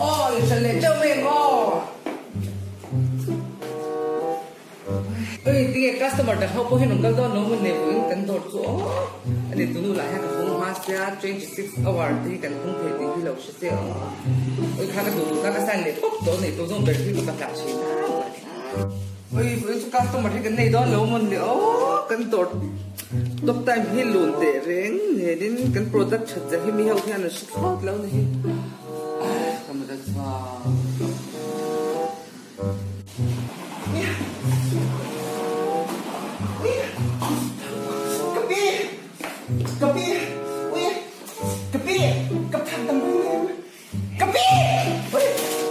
Aw i hre leh teuh mai ang aw. Ui tinge customer dang ho pawh hi rawn kal dawn lo maw nei vawiin kan dawr chu aw ani tunu lah hian ka hung hma sia 26 hour te hi kan hung thei tih hi lo hre che aw. Ui kha ka duh duh kha ka sign leh pawp tawh nei tawh zawng ber hi ka va hlah thin a. Ui vawiin chu customer hi kan nei dawn lo maw ni aw kan dawr top time hi lun teh reng nen in kan product that zia hi mi ho hian an hre thlawt lo ni hi. Ka mut a chhuak. Ka pi! Ka pi! Ui! Ka pi! Ka phak dam reng em? Ka pi! Ui!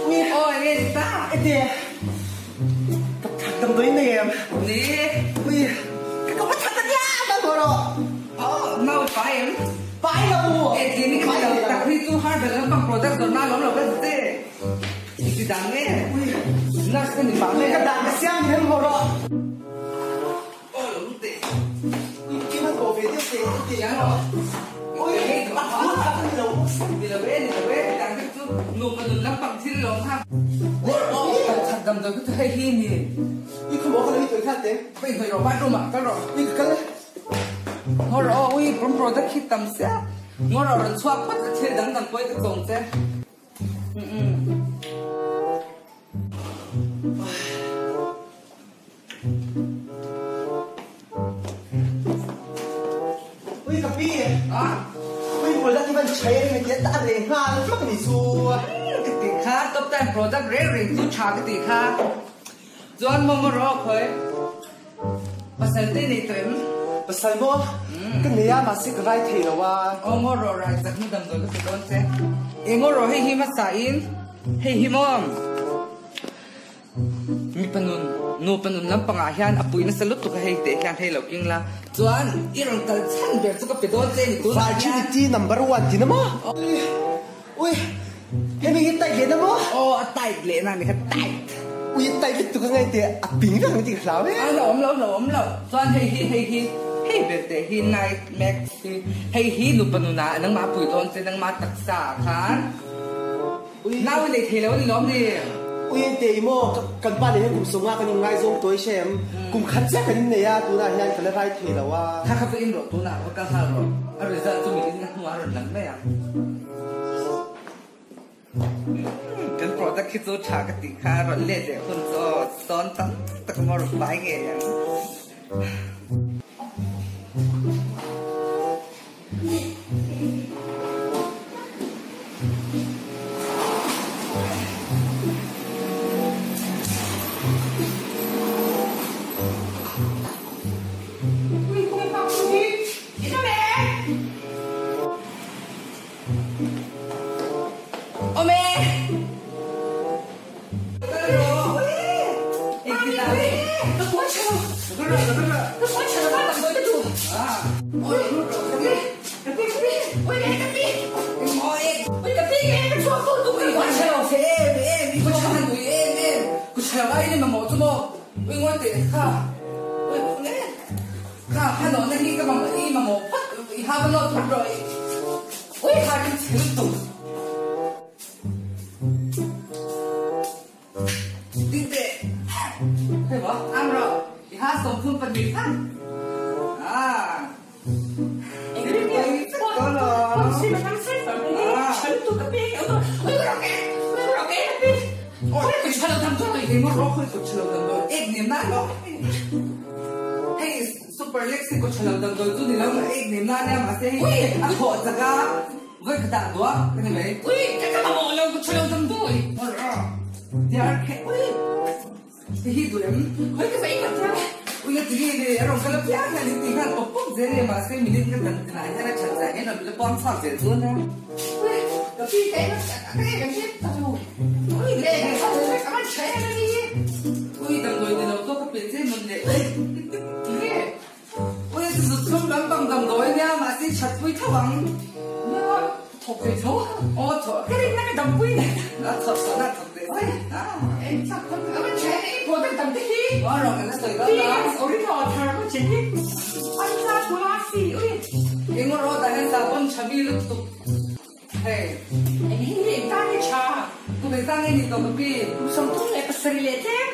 Ui! Aw enge ni ta? Ete! Ka phak dam dawi nei em? Ni! Ui! Ka ka va that ania! Ka haw rawh! Aw nau i pai em? Pai lo! E clinic hi lo tak hi chu herbal lampang product zawrhna a lawm lo ka ti che. I ti dang nge? Ui! Nurse ka ni pah nge? Ka dan ka siam hem haw rawh! Aw lo lut teh. Ui kim a tawh ve deuh teh i ti ang rawh. Ui a thu tak a ni lo. Ni lo e ni lo e ti dang deuh chu nupa nun lampang thil lawm kha. Aw kan chak damdawi kha chu hei hi ni. Ui khawmaw kha lo i tawih kha teh. Ui hnawih rawh bathroom ah kal rawh. Ui ka kal e. Ngaw rawh aw ui pawm product hi tam sia. Ngaw rawh rawn chhuak phawt a thil dang dang pawh i ka chawng che. Ui ka pi Ui product hi van chhai a ni tia ta reng nghal hmak ni chu. Ka ti kha top time product reng reng chu tha ka ti kha. Chuan maw maw rawh khawi pasal te nei tawh em? Pasal maw? Ka nei a mahse ka rai thei lo a. Aw maw rawh rai chak hnu damdawi ka pe dawn che. Eng aw rawh hei hi hmasa in hei hi maw mipa nun nupa nun lampangah hian a pui nasa lutuk a hei teh hian hei lo king la chuan i rawn kal chhan ber chu ka pe dawn che ni tunah hian. Virginity number one ti na maw? Ui, hemi hi tight leh na maw? Aw, a tight leh na ni kha, tight. Ui, a tight lutuk a ngai teh, a ping vek ang tih ka hlau e. A lo awm lo, lo awm lo. Chuan hei hi, hei hi, hei ber teh hi night max hi, hei hi nupa nunah nangmah a pui dawn che, nangmah taksa ah khan. Ui. Nau i nei thei lo a ni lawm ni? Ui, en teh i maw, kan pa leh hian kum sawmnga kan inngaizawng tawi hre em? Kum khat chiah kan innei a, tunah hian ka la rai thei lo a. Kha kha chu in rawh, tunah va kal nghal rawh. A result chu min in a hnuah a rawn lang mai ang. Kan product hi chu tha ka tih kha rawn let leh hun chu aw sawn tam tak a maw rawn fai ngei ang. Awm e! Kha kha nawhna hi ka mamawh i mamawh phawt i ha va nawt phawt rawh i ui kha kan chhe lutuk. Ding teh hei maw ang rawh i ha 32 khan ah Hei super lex hi kawchha lo damdawi chu ni lo mah ek nem na ania mahse hei a thawh chak a vawi khatah duah ka ni mai. Ui ka ka mamawh lo kawchha lo damdawi. Diar khe ui ti hi duh em khawi ka sawi khat chuan ui a ti nge le a rawn kal a piang hian in ti nghal pawp pawp zel nia mahse minute ka tan tinah hian a that zah hian a la puang chhuak zel chu ania. Ui ka pi ka en a ka en ka hriat ta lo ui le ka man tha em a ni. Ui damdawi ni lo zawk ka pe che mawn le. Nge ui a zut thlum lampang damdawi ania mahse i that pui tho ang. Nia thawk ve tho. Aw thawk. Ka rinna ka dampui nen. A thawk thawk na thawk ve se. Eng chak thawk ka man tha em. product dang te hi. Aw rawh kan la sawi dawn a. Pi original thar maw che hi. An sa tula si ui. Eng rawh tah hian sahbawn tha mi lutuk hei. Eng hi nge eng tan nge tha? Kum eng tan nge ni tawh ka pi? Kum 37 leh tlem.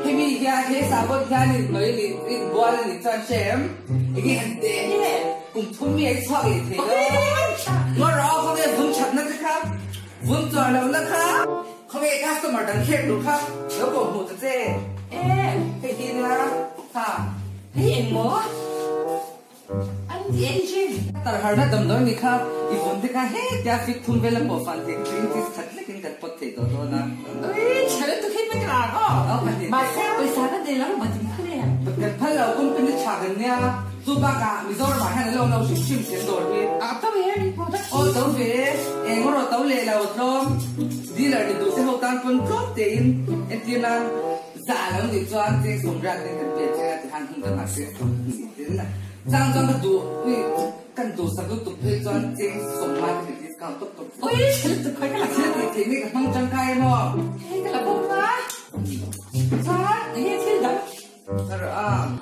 Hemi hian he sahbawn hian in hnawih a nih in bual a nih chuan hre em? Eng nge han teh? Kum thum mi a i chhuak leh thei lo. Ngaw rawh khawnge vun thatna te kha vun chuar lohna kha. Khawnge customer dang khek tur kha lo kawh hmuh ta che. E. Hei hi nia ha. Hei eng maw? An ti engine. Tarharna damdawi ni kha i vun te kha hetia fit thum vel a pawh fan thei ka ring cheese khat lek in kan pawt thei tawh dawn a. Ui chhel tu khi mai ka ang aw. Aw ka ti teh. Mahse pawisa ka nei lo va ding phal em. Kan phal lo company tha kan nia. Chu bakah Mizoram ah hian a lo lo hrim hrim sen dawr hi. A to ve mi product Aw to ve eng erawh to leh lo tlawm dealer ni duh te ho tan pawn tlawm tein entir nan za lo nih chuan cheng sawmriat ten kan pek che a ti han hun dangah cheng 20 ten chang chuan ka duh ui kan duhsak lutuk phei chuan cheng sawmhma te kan discount tawp tawp Ui thil lutuk khawi ka la Thil tih theih nge ka hmang tangkai emaw? Hei ka la bawk a chuan enge thil dang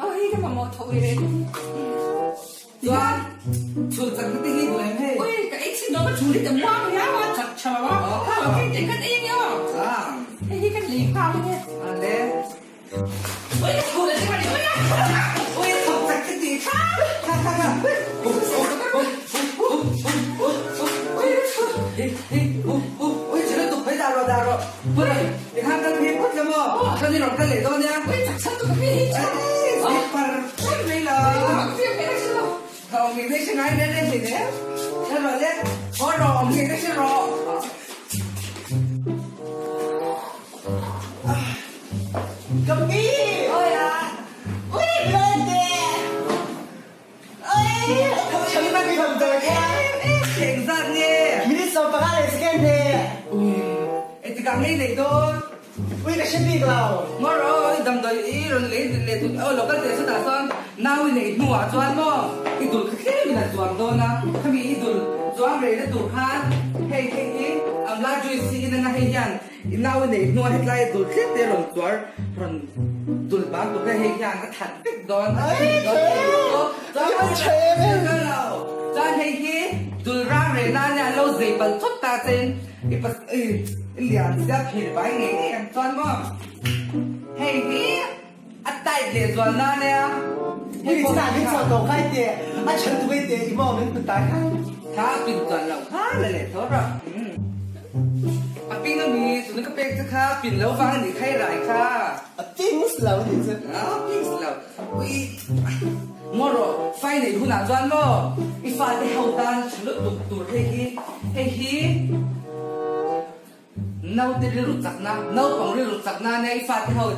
Aw hei ka mamawh tho ve reng. Chuan chhul chak na te hi duh em hei. Ui ka ei chin dawn ka chhul hi tam muang riau a chak tha lo a. Kha lo keng teh kan ei ange aw. Hei hi kan lei nghal ange. A le. Ui ka chhul a che ka ni ui a. Ui thawk chak ka ti kha kha kha kha. Ui ka chhul. Ui chhul a tuk phei dah rawh dah rawh. Ui i khan kal phei phawt la maw? Chuan i rawn kal leh dawn nia. Ui chak chhan chu ka phei hi chu. Ei par par mai la. Ka awm ngei hre ngai reng reng hlei nem. Kal rawh le. Haw rawh awm ngei hre rawh. Ka pi! Oi a. Ui Lente! Engzat nge? Minute 15 leh second he. Ui, engtikah nge i neih dawn? Ui, ka hre bik lo. Maw rawh, i damdawi i rawn lei leh tut aw lo kal teh chutah chuan nau i neih hnuah chuan maw i dul kha tlem in a chuang dawn a, khami i dul chuang rei na tur khan hei hei hi amla juice hi in anga hei hian I nau i neih hnuah hetlai a dul thlep te rawn chuar rawn dul bang tur kha hei hian a that vek dawn a that dawn chuan hei hi dul rang reh nan nia lo zei palh thawt ta chen i pas i lian sia phir bai ngei ngei ang chuan maw hei hi a tight leh zual nan nia hei pawh kha pin chuan loh kha la leh tho rawh. A ping a mi, tuna ka pek che kha pin lo vang a nih kha i rai kha. A ping si lo a nih chu. A ping si lo. Ui, ngaw rawh, fai neih hunah chuan maw i fate ho tan tha lutuk tur hei hi, hei hi naute rilru chakna, naupang rilru chakna ania i fate ho i.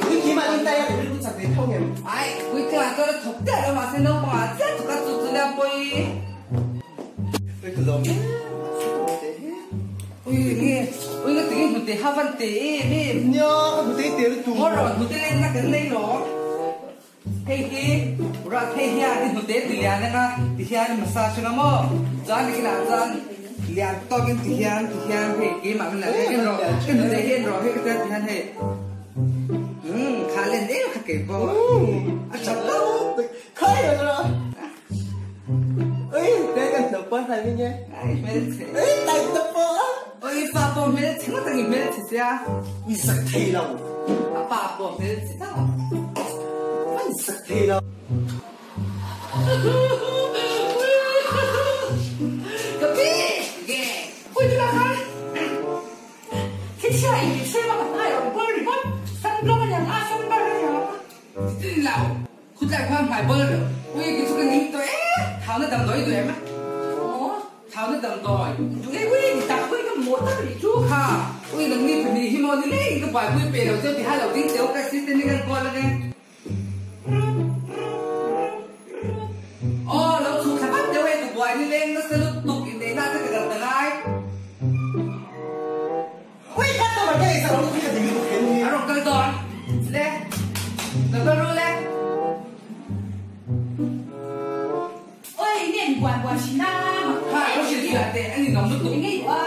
Ui keimah nih tai a rilru chak ve tho ngem? Ai, ui tlangah chuan a thawk chiah lo mahse naupangah chiah thawk a chu chu nia pawi. Ui ka lawm em Ui nge ui nga tinge hnute ha van te em em. Nia ka hnute te lutuk. Ngaw rawh hnute lenna kan nei lo. Hei hi rat hei hian i hnute ti lian anga ti hian i massage anga maw. Chuan i inah chuan lian tawk in ti hian ti hian hei keimah min la leng en rawh ka hnute hi en rawh hei ka tia ti hian hei umm kha len em kha keipawh a tha tawp. Khai rawh. Ui, te kan hnawh pawh hnai mai nge. Ai, hmelchhe. Ui, tai ta pawh a. Ui, pa pawh hmelchhe ngawt ang i hmelchhe sia. Ui, sak thei lo. A pa pawh hmelchhe tho. Ui, sak thei lo. Ka pi! Nge? Ui, tunah khan thil chhia in tih sem a ka hmai a rawn bawl ringawt. Sunblock a niang a, sunburn a niang a. Tin lo. Khutlai khuan hmai bawl reuh. Ui ki chu ka ning tawh e. Thau na damdawi duh em? Maw? Thau na damdawi. Duh e ui ni tak ui ka maw tak nih chu. Kha ui nang ni pahnih hi maw ni leng ka buaipui pe lo cheu ti ha lo ding teu ka assistant hi kan call ange. Aw lo chhuk thla vat deuh e ka buai ni leng nasa lutuk inneihna te ka kal ta ngai. Ui ka tawh ka ei sak lutuk hi ka ding lutuk hen hi. A rawn kal dawn le ka kal ru le. Oi nge ni buan buan thin a mak Ha ka hrilh fiah teh a ni nawm lutuk. Enge i a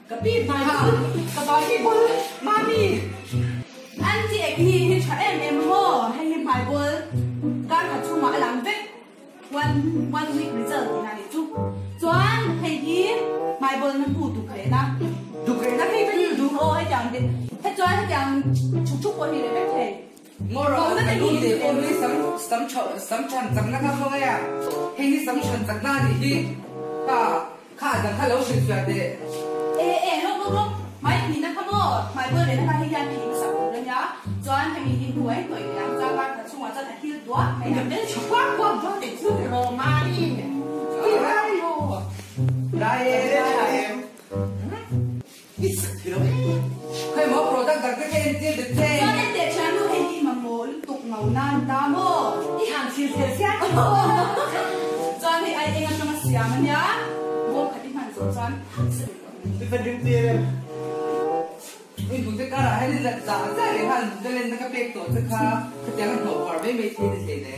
ka pi hmai bul ka bai hi bul mami. Anti acne hi tha em em a maw? Hei hi hmai bawl kar khat chhungah a lang vek. One one week result tihna a nih chu. Chuan hei hi hmai bawl na hmu duk rehna. Duk rehna hei ka ni duh. Aw hetiang te he chuan hetiang chuk chuk pawh hi reh vek thei. Ngaw rawh ka lung te pawh hi sam sam tha sam than chakna kha khawngaih a. Hei hi sam than chakna a nih hi. Kha Kha dang kha lo hrilh fiah teh. E e lawk lawk lawk hmai phihna kha maw hmai bual rehna kha hei hian phih hmasak tur a nia chuan hemi hi hnuai hnawih leh ang chuan kar khat chhungah chuan a hil duah mai a. Bel tha kuak kuak dawn teh chu ti rawh Mari. Ui aw. Dai e dai e. I sak thei lo e. Khawi maw product dang te kha entir ta che. Chuan en teh thian nu hei hi mamawh lutuk ngo nan ta maw. I han thil thel chiang chu. Chuan hei ai eng atanga siam ania bawm khat i hman zawh chuan sa duh lo. I va ring tir em. I hnute karah hian i zat zah zah leh nghal hnute lenna ka pek tawh che kha khatiang a hnawh var mai mai thei ni hlei ne.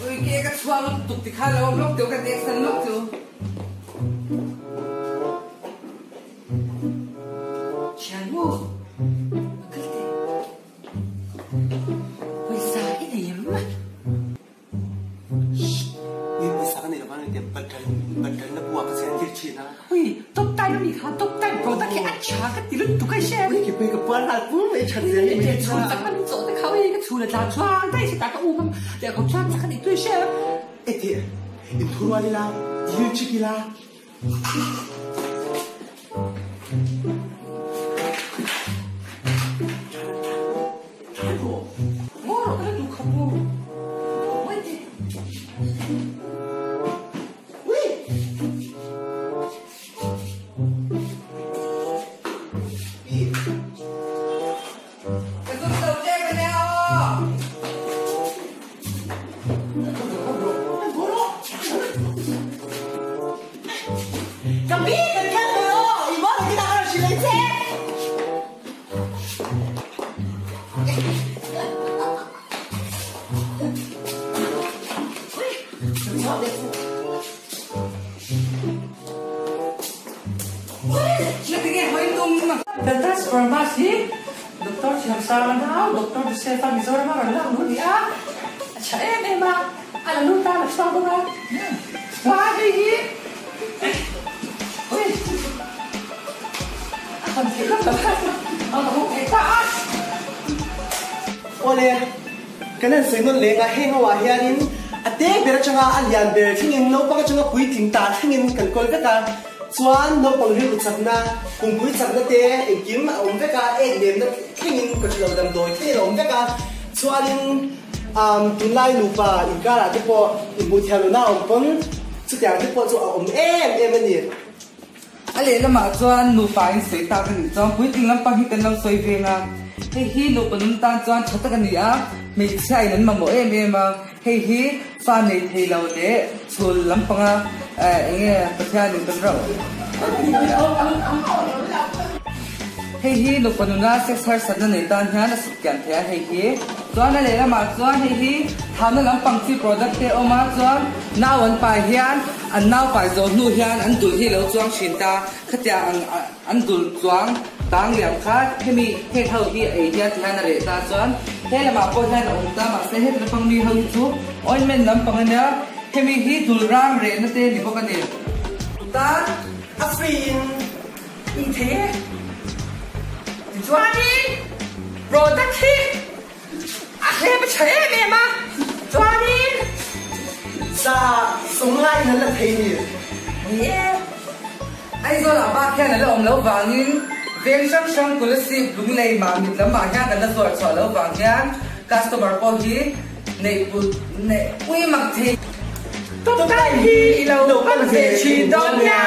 Ui ke ka chhuak lutuk ti kha lo awm lawk teu ka tek san lawk chu. Thiannu, a kal teh. Pawisa i nei em? Ui pawisa ka nei lo vang tia batral batral na buah ka chen thil thin a. Ui top time ami kha top time product hi a tha ka ti lutuk a hre. Ui ki pui ka puan hal pur mai that zia hi mai tha. Chhun chak an chawh te kha ui ka chhun a tla chuang daih se ta ka u ngam leh khawp chuan chak a nih tui hre. E teh in thu rual ila dil chik ila. Ka zum lo che ka nia aw. Ka pi kan kal ve aw, i maw ka rawn hrilh ang che. Delta Spermas hi Doctor Thiamsanga nau Doctor Joseph-a Mizorama rawn lak luh a ni a, a chha em em a, a la lut ta a la chhuak bawk a, hma hei hi ui a hawn theih lawk lo kha a hmu thei ta a. Awle, kan han sawi nawn leng a, heng ho ah hianin a te ber atanga a lian ber thlengin naupang atanga puitling ta thlengin kan kawl vek a, chuan naupang rilru chakna, kumpui chakna te engkim a awm vek a, ek lemna thlengin kawthalo damdawi thlengin a awm vek a, chuanin umm tunlai nupa inkarah te pawh inhmuh thiam lohna a awm pawn chutiang te pawh chu a awm em em a ni. A lehlamah chuan nupa in sawi tak a nih chuan puitling lampang hi kan lo sawi veng a, hei hi nupa nun tan chuan tha tak a ni a, hmeichhia in an mamawh em em a, hei hi fa nei thei lo leh chhul lampanga eng nge Pathian in kan rauh. Hei hi nupa nuna sex harsatna nei tan hian a sut kian thei a, hei hi chuan a lehlamah chuan hei hi thauna lampang chi product te a awm a, chuan nau an pai hian An nau pai zawh hnu hian an dul hi lo chuang thin ta, khatia ang an dul chuang tang liam kha hemi heng ho hi a ei hian ti hian a reh ta chuan he lamah pawh hian a awm ta mahse heti lampang mi ho hi chu ointment lampang a nia hemi hi dul rang rehna te ni bawk a ni. Tan a free in i thei e. Tichuanin product hi A hlem a tha em em a, chuanin. Za sawmlaiin an la thei ni. Ni e, Aizawlah bak hian a la awm loh vangin veng hrang hrang Kolasib, Lunglei, Mamit lamah hian kan la zuar chhuah loh vang hian customer pawh hi neih put neih pui mak thei. Tawngtai hi i lo pan ve thin dawn nia.